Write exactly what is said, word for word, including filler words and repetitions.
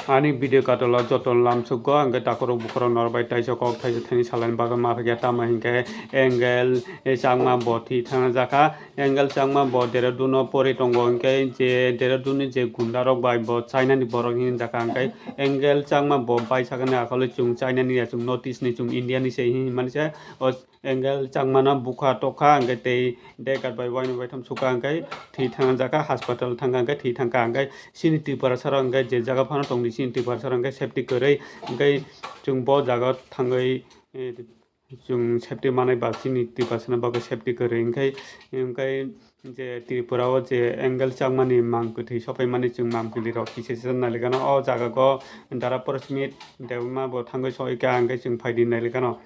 Ani video katolo joto lamsukgo, hwnkhe takhorok bukhorok norok bai taisa kok thaisa thani salani bagwi ma phikya, tamo hinkhe Angel Chakma bo thwi thangna jakha. Angel Chakma bo Dehradun o pori tongo, hinkhe je Dehradun ni je gunda rok bai bo China ni borok hinwi jakha, hinkhe Angel Chakma bo bai sakani akholo chwng China ni ya, chwng North East ni, chwng India ni se hinmani se. O Angel Chakma no bukha tokha, hinkhe tei degat bai uaino baitham sukha, hinkhe thwi thangna jakha, hospital thangkha, hinkhe thwi thangkha, hinkhe chini Tripura sara hinkhe je jaga phano tongdi, chini Tripura sara hinkhe safety kwrwi, hinkhe chwng bo jaga thangwi, eh, chwng safety manai ba chini Tripura sara bagwi safety kwrwi, hinkhe, hinkhe je Tripura o je Angel Chakma ni mang kwthwi sopaimani chwng mang kwthwi rok kisa kisa nailikano o jaga go Dara Prasmit Debbarma bo thangwi soika, hinkhe chwng phaidi nailikano.